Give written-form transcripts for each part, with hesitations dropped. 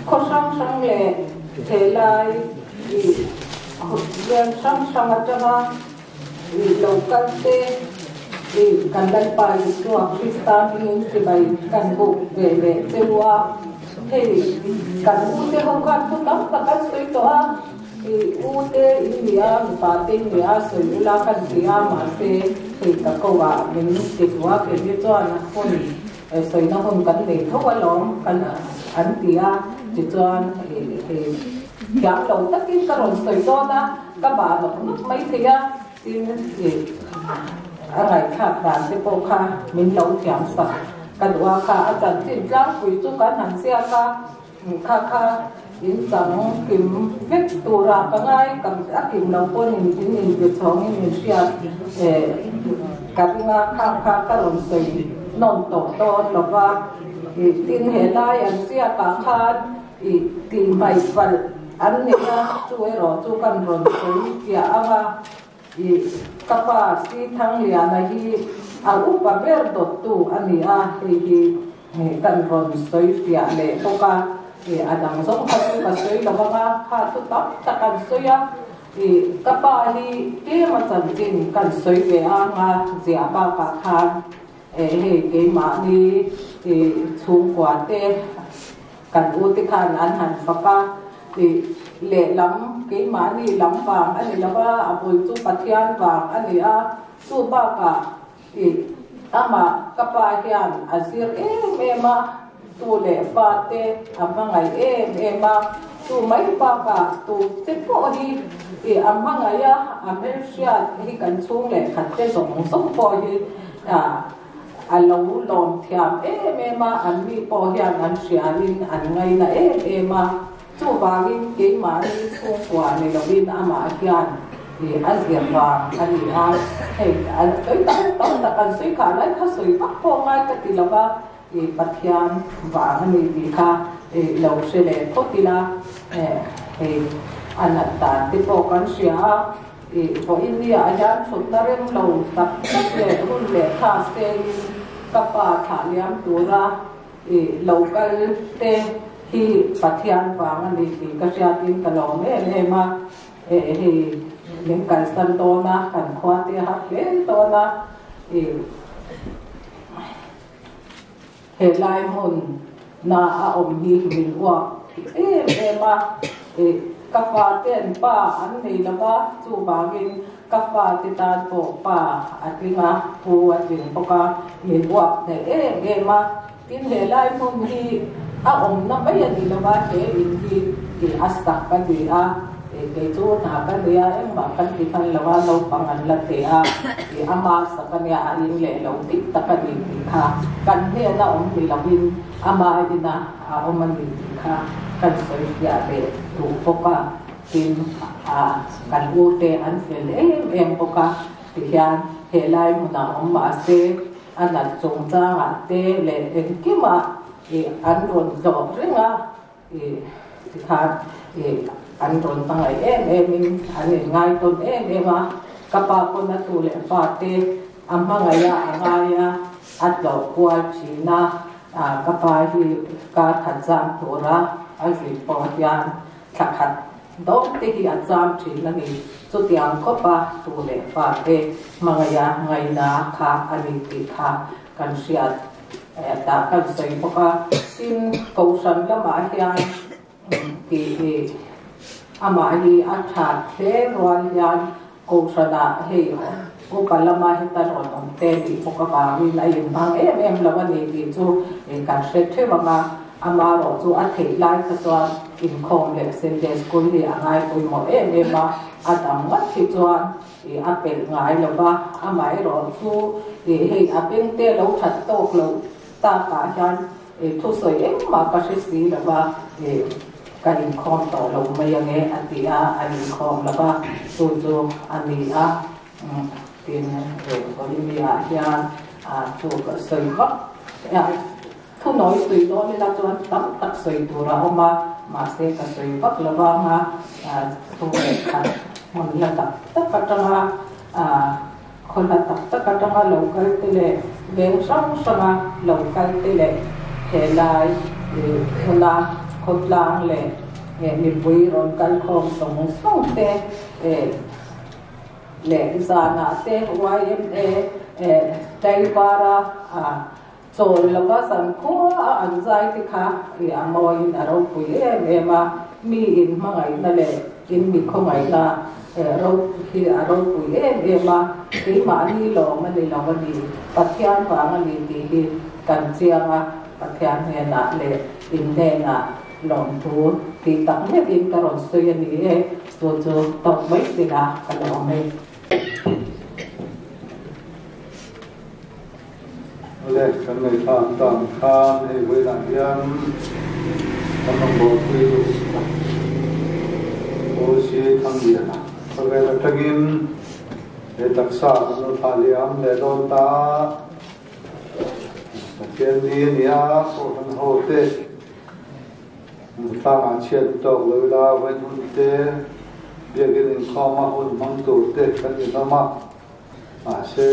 Khaw hrang hrang leh helai veng hrang hrang atanga lo kal te kan Lalpa Isua Krista hmingin chibai kan buk ve leh che u a. Hei kan u te ho khan thu tam tak an sawi tawh a, u te in ni a, mipa te in ni a, sawi ula kan ti a, mahse hei ka ko ah min ti duh a, kei hi chuan hun Sawina hun kan nei tho alawm kan an ti a, tichuan thiam lo takin ka rawn sawi dawn a, ka bah nawk nawk mai thei a, tin a ngaihthlak dan te pawh kha min lo thiam sak ka duh a, kha a chanchin tlangpui chu kan han ziak a, kha kha in chang kim vek tura ka ngai, a kim lo pawn in inbe chhawngin min hriat ka ring a, khang kha ka rawn sawi nawn tawh dawn lo va, tin he lai an ziakah khan tih hmaih palh an nei a, chu erawh chu kan rawn sawi fiah ang a. Ka pa Sithangliana hi a upa ber dawttu a ni a, hei hi kan rawn sawi fiah leh bawk a, a dang zawng kha chu ka sawi lo vang a, kha thu tam tak an sawi a, ka pa hi tlema chanchin kan sawi ve ang a ziah bakah khan hei keimahni chhungkua te Kan ute khan an han fak a, tih lehlam keimahni lam vang a ni lo va, a bul chu Pathian vang a ni a, chu bakah tih amah ka pa hian a zir em em a, tu leh fate a hmangaih em em a, chu mai bakah tu te pawh hi tih a hmangaih a, a hmelhriat hi kan chhung leh khat te zawng zawng pawh hi A lo lawm thiam em em a, an mi pawh hian an hriain an ngaina em em a, chuvangin keimahni chhungkua ni lovin amah hian a zir vang a ni a, hei an sawi tam tam tak an sawi khah lai kha sawi vak pawh ngai ka ti lova, Pathian vang a ni tih kha lo hre leh phawt ila, hei a nat dan te pawh kan hria a. Vawiin ni ah hian thutna rem lo tak tak leh hun leh tha sengin ka pa thlah liam tura lo kal te hi Pathian vang a ni tih ka hriatin ka lawm em em a, hei min kalsan dawn a, kan khua te a har hle dawn a, Helai hmun na a awm hi min uak em em a, ka fate'n pa an nei lo va, chuvangin ka fate tan pawh pa a tling a, pu a tling bawk a, min uak hneh em em a. Tin, helai hmun hi a awmna mai a ni lo va, he in hi a sak a ni a. Kei chu hna ka nei a, engmah kan ti hman lo a, naupang an la teh a, i ama sak a nia, a in leh lo dik tak a ni tih kha kan hnena awm ni lovin ama ina a awm a ni tih kha kan sawi fiah leh duh bawk a, tin a kan u te an fel em em bawk a, tihian helai hmunah awm mahse a nat chungchangah te leh engkimah i an rawn hlawh reng a. I tikhan i an rawn hmangaih em em in an in ngai tawn em em a, ka pa pawn a tu leh fa te a hmangaih a a ngai a, a tlawh kual thin a, ka pa hi kar khat zam tura a zin pawh hian thla khat dawn te hi a cham thin a ni, chutiang khawp a tu leh fa te hmangaih a ngaina kha a ni tih kha kan hriat tah kan sawi bawk a, tin Kohhran lamah hian tih hi amah hi a that hle rual hian Kohhranah hei upa lama heta rawn awm te tih bawk avangin a inhmang em em lo a ni tih chu kan hre theuh ang a, amaherawh chu a theih lai kha chuan inkhawm leh Sunday School hi a ngai pawimawh em em a, a dam ngawt hi chuan I a pelh ngai lo va, amaherawh chu i hei a bengte lo that tawk loh takah hian i thusawi engmah ka hre si lo va, i ka inkhawm tawh lo mai ange a ti a, a inkhawm lo va, chu chu a ni a, tin Olivia hian thu ka sawi vak a. Thu nawi sawi dawn ila chuan tam tak sawi tur a awm a, mahse ka sawi vak lo vang a, thu leh khat hmun la tak tak atanga khaw hla tak tak atanga lo kal te leh veng hrang hranga lo kal te leh helai hmuna Khawtlang leh mipui rawn kal khawm sawng sawng te leh zanah te yma Taivara chawl lova zankhua a an zai te kha a mawiin a ropui em em a, mi in hmangaihna leh in mi khawngaihna hi a ropui em em a, keimahni lawm a ni lo a ni, Pathian vang a ni tih hi kan chiang a, Pathian hnenah leh in hnenah lawmthu tih tak meuhin ka rawn sawi a ni e, chu chu tawk mai sila ka lawm e. Awle, kan ngaihthlak dan khan hei vawiinah hian kan rawn bawlpui duh OC Thangliana khawvel atangin he taksa kan lo thlah liam leh dawn ta a. Pathian ni a ni a, Kohhran ho te tlangah chhiat tawk lo ila, vawiin hun te biakin inkhawma hun hmang tur te kan ni hlawm a, mahse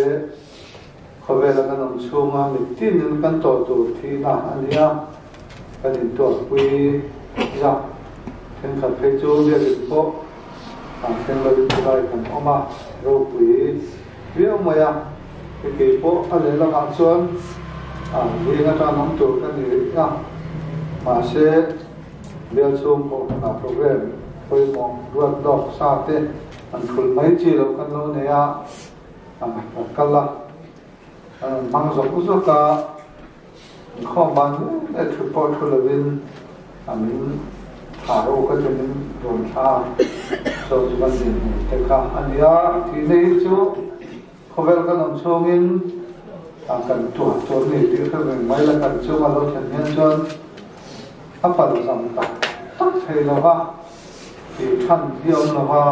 khawvela kan awm chhunga mitinin kan tawh tur thihna a ni a, kan intuahpui zak thenkhat phei chu biakin pawh an thleng lovin chulai kan awm a, ropui viau mai a, hei kei pawh a lehlamah chuan zing atang awm tur ka ni rih a, mahse bial chhung pawh hmunah program pawimawh ruat lawk sa te an thulh mai chi loh kan lo nei a, ka kal a, an rawn hmang zawk zawk a, Inkhawm ban leh thut pawh thu lovin a min thla ro ka ti min rawn thla so chu kan dinhmun te kha a ni a. Thihna hi chu khawvel kan awm chhungin kan tuah tur a ni tih hre reng mai la, kan chunga lo thlen hian chuan a palzam tak tak thei lo va, tih than hi a awm lo va,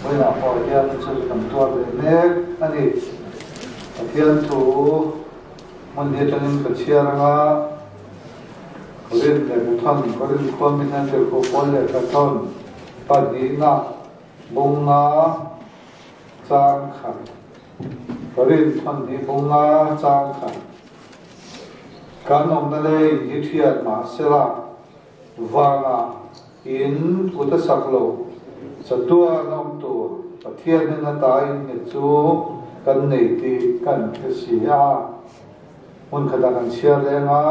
vawiinah pawh hian chu kan tuar ve mek a ni. Pathian thu. Hmun hi atangin ka chhiar anga Korin leh Buthan, Korin khua mi hian tirhkoh pawl leh Tlathawn pahnihna bunga chang khat Korin thawn hi bunga chang khat Kan awmna lei in hi thiat mahsela vangah in kut a sak lo chatuan awm tur Pathian hian a ta in nghet chu kan nei tih kan hre si a. Hmun khatah kan chhiar leng a,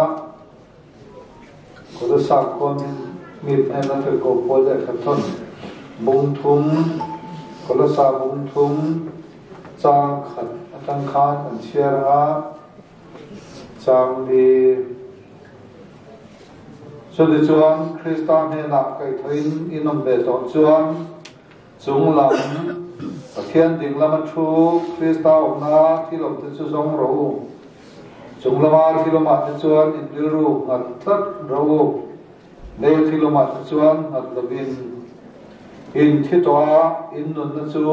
kut a sak khawn in mi hnen a tirhkoh pawl leh khathawn bung thum, Kolosa bung thum chang khat atang khan kan chhiar ang a. Changli. Chutichuan, Krista hnenah kaihthawhin in awm ve tawh chuan, chung lam Pathian ding lama thu Krista awmna thil awmte chu zawng rawh u. Chung lama thil awmah te chuan in rilru nghat tlat rawh u. Lei thil awmah te chuan nghat lovin in thi tawh a, in nunna chu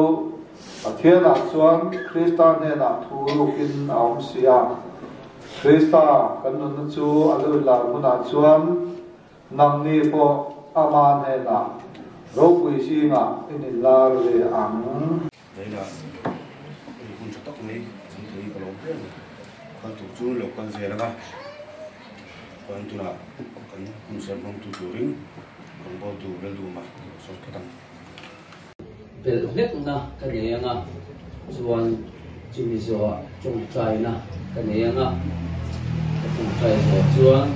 Pathianah chuan Krista hnenah thu rukin a awm si a. Krista kan nunna chu a lo inlar hmunah chuan nangni pawh ama hnenah ropui zingah in inlar ve ang. Leila, hei hun tha tak mai chang thei hi ka lawm hle a ni. Kal tur chu lo kal zel anga chuan tunah kan hun ser hmangtu turin rawngbawltu Lalduma sawi phawt ang. Belh hlekna ka nei anga chuan chumi zawhah tawngtaina ka nei anga ka tawngtai zawh chuan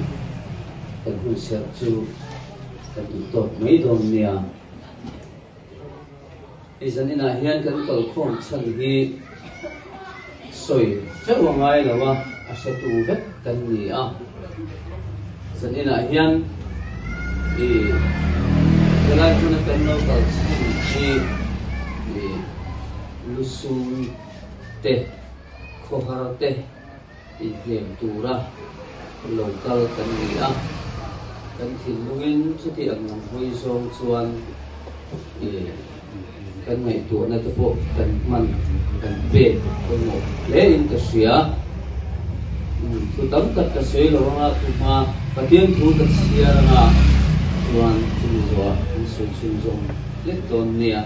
kan hun serh chu ka duh tawk mai dawn nia. Hei zaninah hian kan kalkhawm chhan hi sawi feuh a ngai lo a, a hretu vek kan ni a. Zaninah hian i helai hmuna kan lo kal chhan hi i lusum te, khawhar te inhnem tura lo kal kan ni a, kan thinlungin chuti ang lam hawi zawng chuan kan ngaihtuahna te pawh kan hman kan pek pawimawh hle in ka hria. Thu tam tak ka sawi lo anga thu hma Pathian thu ka chhiar anga chuan chumi zawhah kan sawi chhunzawm hlek dawn nia.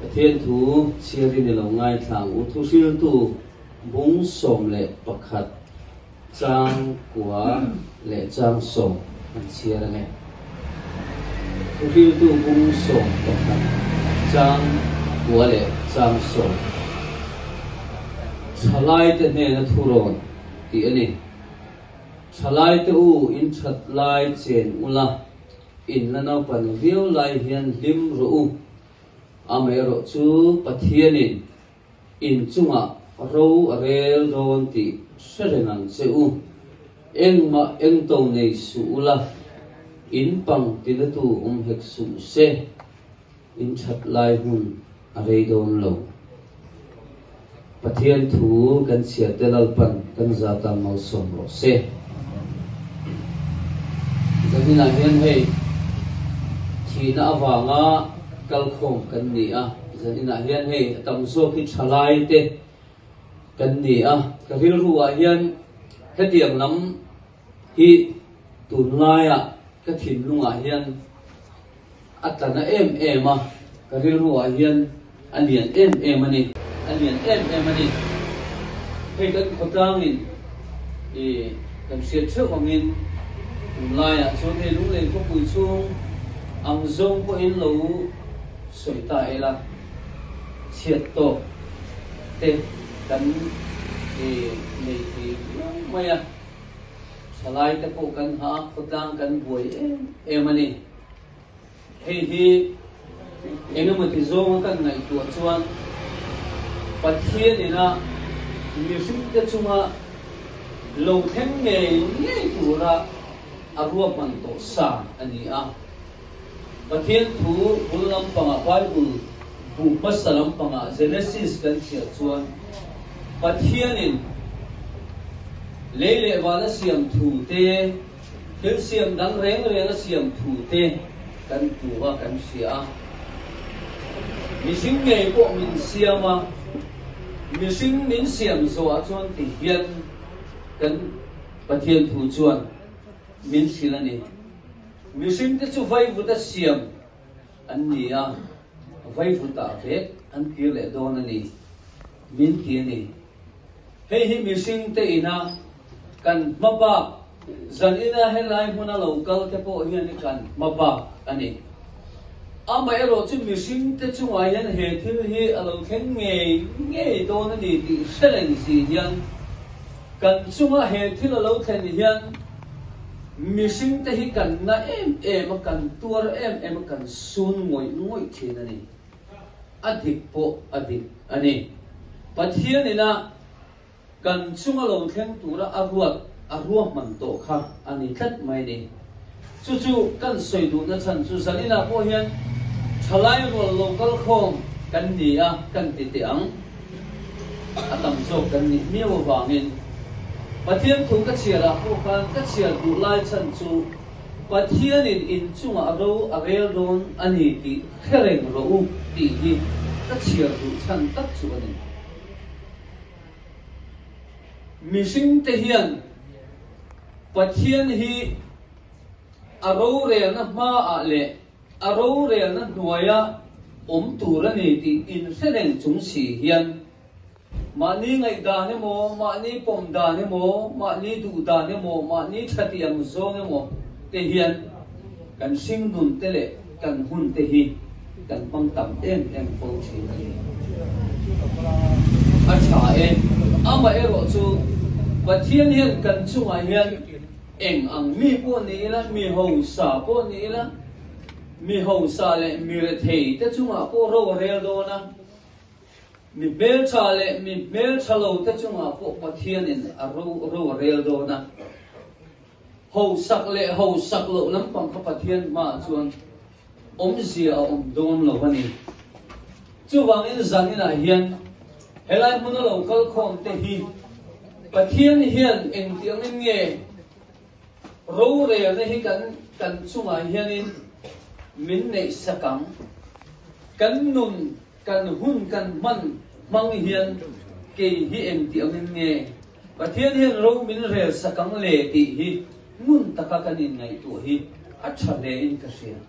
Pathian thu chhiarin i lo ngaithla ang u. Thuhriltu bung 11 chang kua leh chang sawm. Kan chhiar ange. Thuhriltu bung 11 chang kua leh chang sawm. Thalaite hnena thurawn tih a ni. Thalaite u in that lai chen ula, in la naupan viau lai hian hlim rawh u. Amaherawh chu Pathianin In chungah ro a rel dawn tih hre reng ang che u. Engmah engto nei suh ula, in pang tinatu awm hek suh se, in that lai hun a rei dawn lo. Pathian thu kan chhiar te Lalpan kan zata malsawm rawh se. Zaninah hian hei thihna avanga kalkhawm kan ni a. Zaninah hian hei a tam zawk hi thalai te kan ni a, ka rilru ah hian hetiang lam hi tunlaiah ka thinlungah hian a tla na em em a, ka rilru ah hian a lian em em a ni. A lian em em a ni. Hei kan khawtlangin i kan hriat theuh angin tunlaiah chuan hei Lunglei khawpui chhung ang zawng pawhin lo sawi ta ila, chhiat tawk te kan nei thei viau mai a, thalai te pawh kan hah a, khawtlang kan buai em em a ni. Hei hi engemaw ti zawnga kan ngaihtuah chuan Pathian ina mihringte chunga lo thleng ngei ngei tura a ruahman tawh sa a ni a. Pathian thu bul lampangah Bible bu hmasa lampangah Genesis kan chhiar chuan Pathianin lei leh van a siam thu te, thil siam dang reng reng a siam thu te kan hmu a, kan hria a. Mihring ngei pawh min siam a, mihring min siam zawhah chuan ti hian kan Pathian thu chuan min hrilh a ni. Mihringte chu vaivuta siam an ni a, vaivutah vek an kir leh dawn a ni, min ti a ni. Hei hi mihringte ina kan hma bak, zan ina helai hmuna lo kal te pawh hian i kan hma bak a ni. Amaherawh chu mihringte chungah hian he thil hi a lo thleng ngei ngei dawn a ni tih hre reng si hian kan chunga he thil a lo thlen hian Mihringte hi kan na em em a, kan tuar em em a, kan sun ngawih ngawih thin a ni. A dik pawh a dik a ni. Pathian ina kan chunga lo thleng tura a ruat, a ruahman tawh kha a ni tlat mai a ni. Chu chu kan sawi duhna chhan chu zaninah pawh hian thalai rual lo kal khawm kan ni a, kan ti teh ang. A tam zawk kan nih miau avangin Pathian thu ka chhiar ah pawh khan ka chhiar duh lai chhan chu Pathianin in chungah ro a rel dawn a ni tih hre reng rawh u tih hi ka chhiar duh chhan tak chu a ni. Mihringte hian Pathian hi a rorelna hmaah leh A rorelna hnuaia awm tur a ni tih inhre reng chung si hian mahni ngaihdan emaw, mahni pawm dan emaw, mahni duh dan emaw, mahni tha tih ang zawng emaw te hian kan hringnun te leh kan hun te hi kan hmang tam em em fo thin a ni. A tha e, amaherawh chu Pathian hian kan chungah hian Eng ang mi pawh ni ila, mi hausa pawh ni ila, mi hausa leh mi rethei te chungah pawh ro a rel dawn a, mi hmeltha leh mi hmeltha lo te chungah pawh Pathianin a ro ro a rel dawn a. Hausak leh hausak loh lampang kha Pathian hmaah chuan awmzia a awm dawn lo a ni. Chuvangin zaninah hian helai hmuna lo kal khawm te hi Pathian hian engtiangin nge rorelna hi kan kan chungah hianin min neih sak ang? Kan nun, kan hun kan hman hmang hian kei hi engtiangin nge Pathian hian ro min rel sak ang le tih hi ngun taka kan inngaihtuah hi a tha hle in ka hria.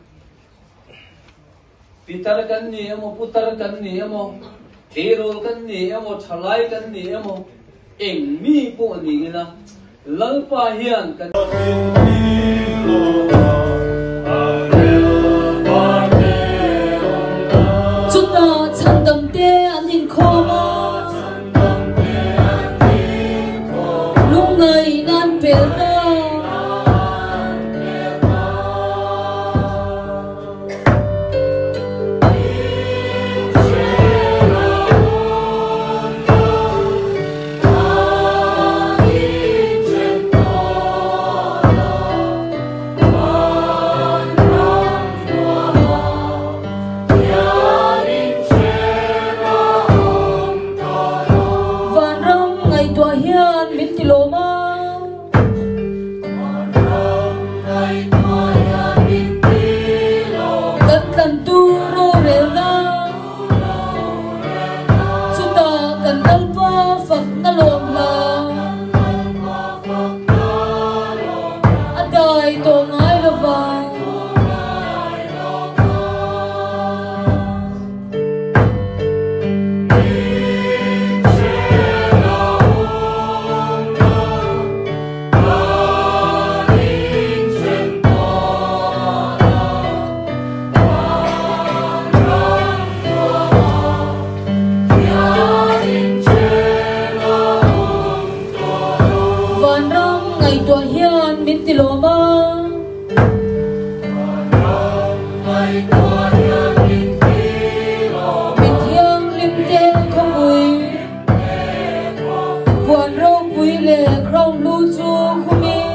Pitar kan ni emaw, putar kan ni emaw, tleirawl kan ni emaw, thalai kan ni emaw, eng mi pawh ni ila, Lalpa hian kan. Chutah chhandamte an inkhawm a, lungngaih nan pel ta. Vanram ngaihtuah hian min ti lawm a. Kan tlantu rorelna chutah kan Lalpa fakna lawm hla a dai tawh ngai lo vang. Vanram ngaihtuah hian min ti lawm a. Mi thianghlim te khawpui puan ropui leh crown lu chu khumin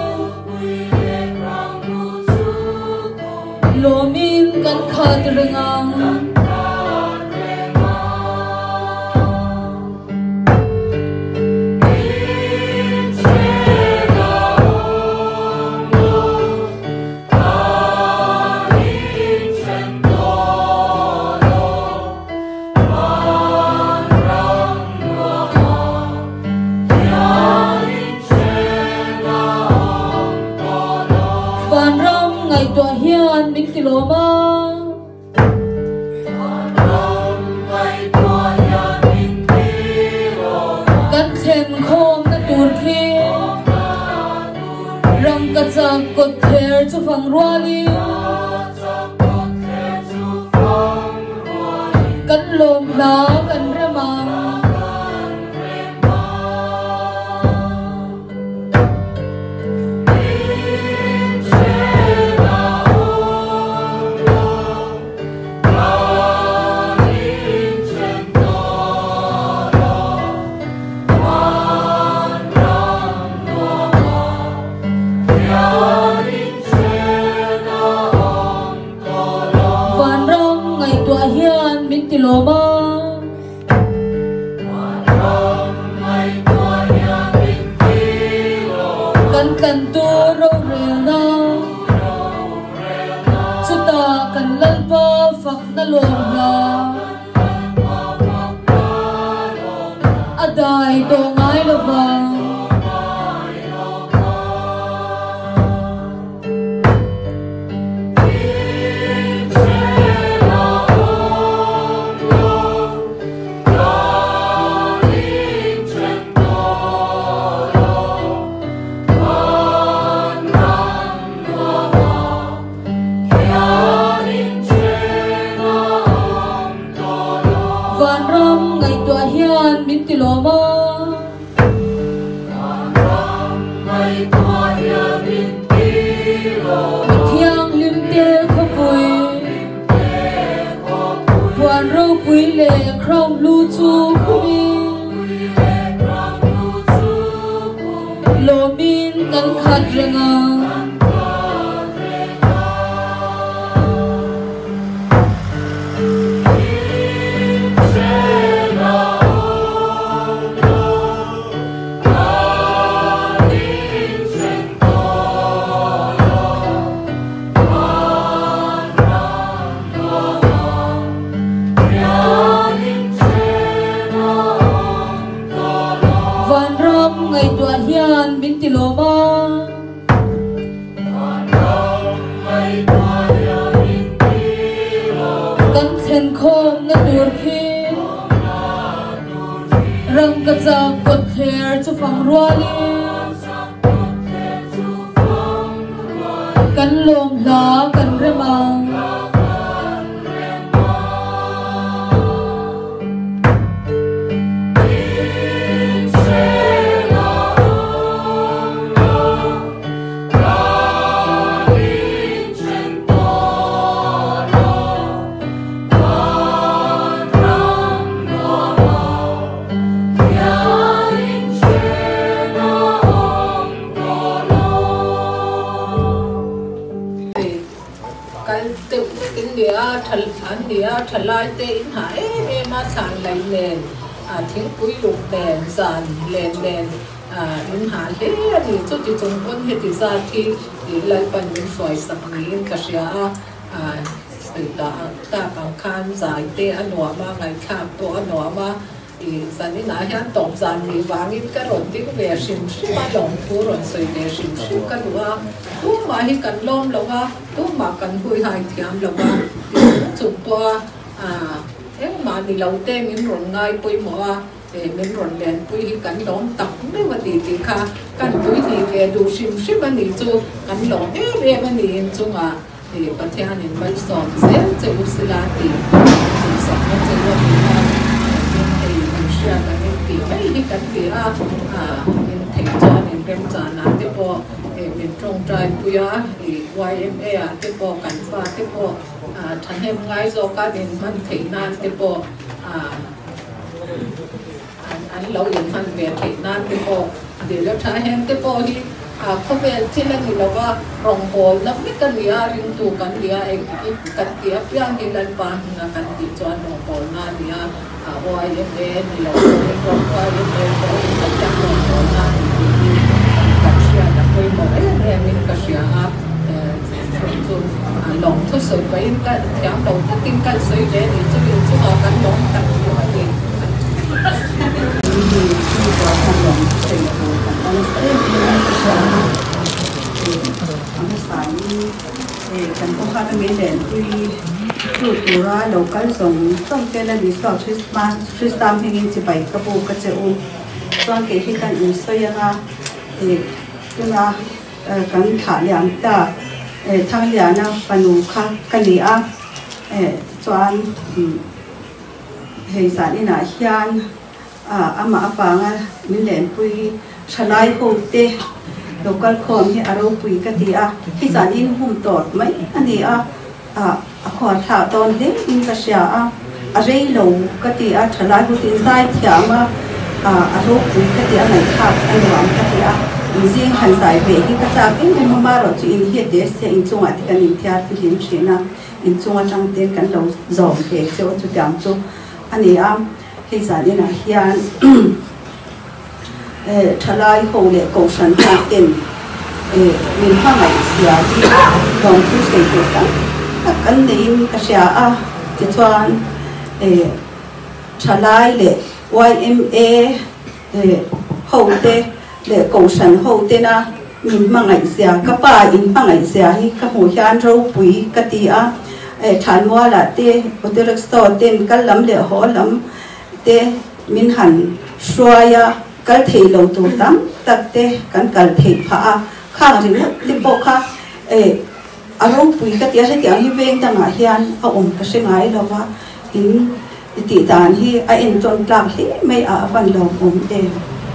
lawmin kan khat reng ang. Vanram ngaihtuah hian min ti lawm a. Kan thlen khawmna tur khi rangkachak kawtthler chu fang rualin kan lawm hla kan rem ang. Vanram ngaihtuah hian min ti lawm a. Kan tlantu rorelna chutah kan Lalpa fakna lawm hla a dai tawh ngai lo vang. Vanram ngaihtuah hian min ti lawm a. Mi thianghlim te khawpui, puan ropui leh crown lu chu khumin lawmin kan khat reng a. Vanram ngaihtuah hian min ti lawm a. Kan thlen khawmna tur khi rangkachak kawtthler chu fang rualin kan Hla kan rem ang. Kal deuh vek in nia tha an nia thalai te in hah em em a thlan laih nen ah thingpui luk nen zan len nen ah in hah hle a ni chuti chung pawn heti zat hi ih Lalpan min hruai sak niin ka hria a ah tak ang khan zai te a nuam a ngaihthlak pawh a nuam a. I zaninah hian tawp zan nih vangin ka rawn ding ve hrim hrim a, lawmthu rawn sawi ve hrim hrim ka duh a, tumah hi kan lawm lo a, tumah kan huihai thiam lo a, ti chung chung pawh a, engmah ni lo te min rawn ngai pawimawh a, min rawn lenpui hi kan lawm tak meuh a ni tih kha kan pui hnih ve duh hrim hrim a nih chu kan lawm em em a ni inchungah Pathianin malsawm zel che u sila tih duhsakna che u a ni a, tin hei kan hriat angin tih mai hi kan ti a, in theih chuan in remchanah te pawh min tawngtai pui a, YMA ah te pawh kan fa te pawh thahnem ngai zawka in hman theih nan te pawh an lo inhman ve theih nan te pawh dil a tha. Heng te pawh hi khawvel thil a ni lo va, rawngbawlna vek a ni a, ringtu kan ni a, engtik kan tih apiang hi Lalpa hminga kan tih chuan rawngbawlna a ni a, YMA ni lo pawhin YMA pawhin Pathian rawngbawlna a ni tih hi kan hriat a pawimawh em emin ka hria a, chu chu lawm thusawi pahin ka thiam lo takin kan sawi ve a ni, chumi chungah kan lawm tak tih a ni. Hei zan inah hian amah avanga min lenpui thalai ho te lo kal khawm hi a ropui ka ti a, hi zan in hum tawt mai a ni a, a khuar thlah dawn hle in ka hria a, a rei lo ka ti a, thalai ho te in zai thiam a, a ropui ka ti a, ngaihthlak a nuam ka ti a, in zing han zai ve hi ka chak em em a, amaherawhchu in hi a te sia inchungah te kan inthiar fihlim thin a. Inchung atang te kan lo zawm ve cheu a chutiang chu a ni a, hei zan inah hian thalai ho leh kohhran ho ten min hmangaih zia hi lawmthu sawi tur tam tak kan neiin ka hria a, tichuan thalai leh yma ho te leh kohhran ho tena min hmangaih zia, ka pa in hmangaih zia hi ka hmuh hian ropui ka ti a, Thanmuala te, Auto Rickshaw ten kal lam leh haw lam te min han hruai a, kal thei lo tur tam tak te kan kal theih phah a, khang ringawt te pawh kha a ropui ka ti a, hetiang hi veng dangah hian a awm ka hre ngai lo va, in I tih dan hi a entawn tlak hle mai a, a van lo awm em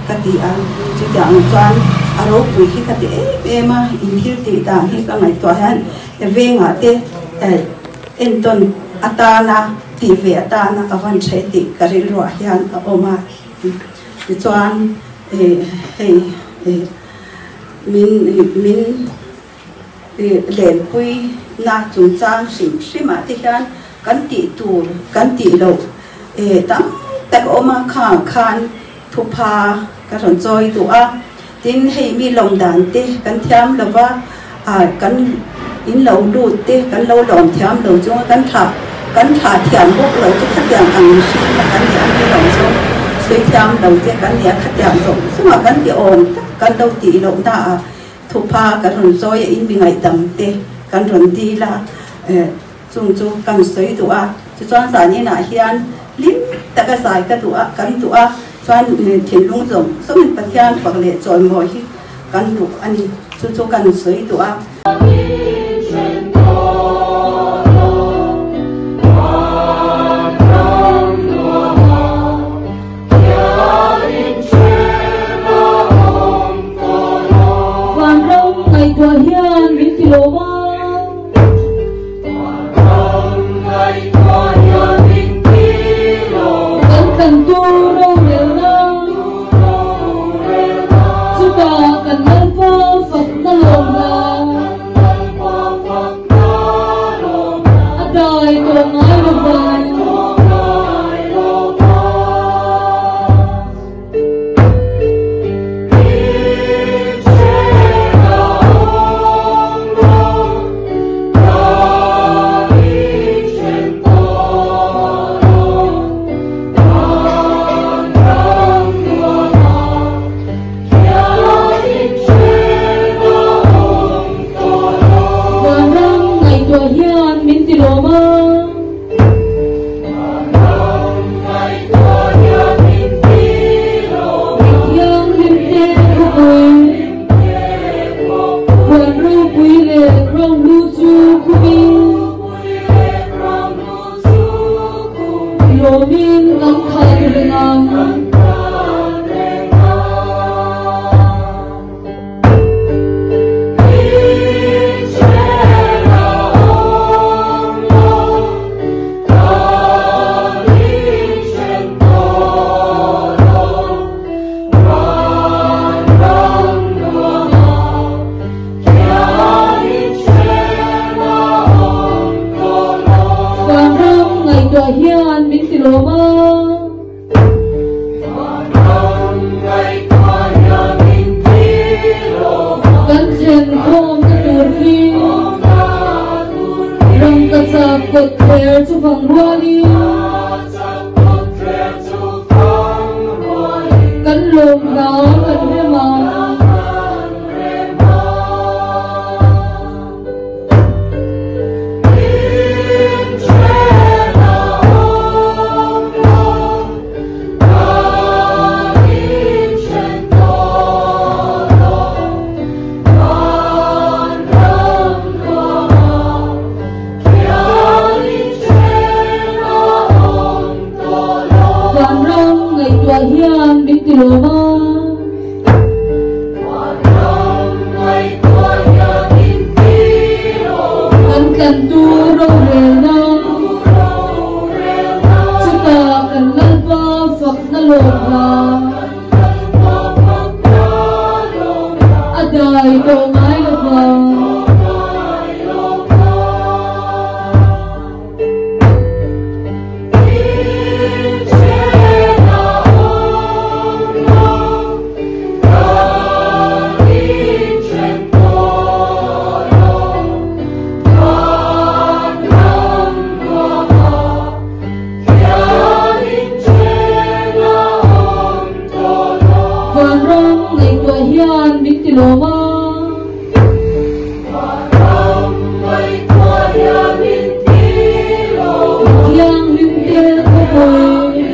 ka ti a, chutiang ang chuan a ropui hi ka ti em em a, in thil tih dan hi ka ngaihtuah hian vengah te entawn atana tih ve atana a van tha tih ka rilruah hian a awm a, tichuan hei min min Lenpuina chungchang hrim hrimah te hian kan tih tur kan tih loh tam tak a awm a, khangah khan thupha ka rawn chawi duh a, tin hei mi lawm dan te kan thiam lo va, kan in lo lut te kan lo lawm thiam lo chunga kan thlah kan thlah thiam bawk lo chu khatiang ang mihring kha kan ni a, mi lawm zawng sawi thiam lo te kan ni a, khatiang zawng zawngah kan ti awm tak kan lo tih loh naah. Thupha kan rawn chawi a, in mi ngaihdam te kan rawn dil a, chung chu kan sawi duh a, tichuan zan inah hian hlim taka zai ka duh a, kan duh a, chuan thinlung zawng zawngin Pathian fak leh chawimawi hi kan duh a ni, chu chu kan sawi duh a. ngaihtuah hian min ti lawm a. Mi thianghlim te khawpui, huan ropui leh ro hlu chu khumin, lawmin kan khat reng ang. Vanram ngaihtuah hian min ti lawm a. Kan thlen khawmna tur hi rangkachak kawt thler chu fang rualin kan lawm hla kan rem a. Vanram ngaihtuah hian min ti lawm a. Kan tlantu rorelna, chutah kan Lalpa fakna lawm hla. A dai tawh ngai lo vang. Vanram ngaihtuah hian min ti lawm a. Thianghlim te khawpui,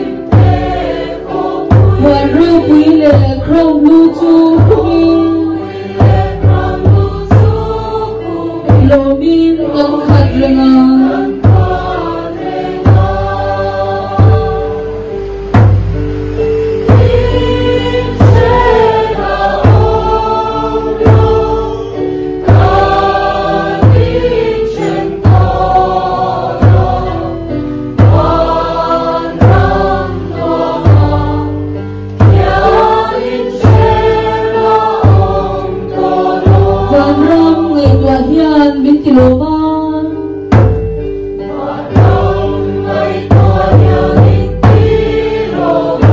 huan ropui leh ro hlu chu khumin, lawmin kan khat reng a. Vanram ngaihtuah hian min ti lawm a.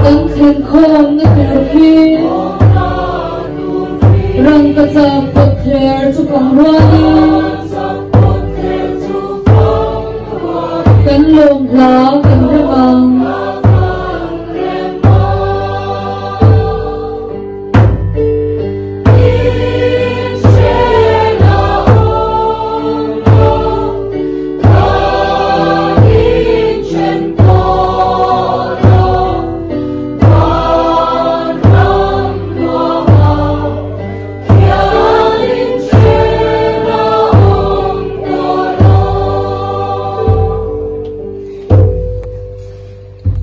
Kan thlen khawmna tur khi rangkachak kawt thler chu fang rualin kan lawm hla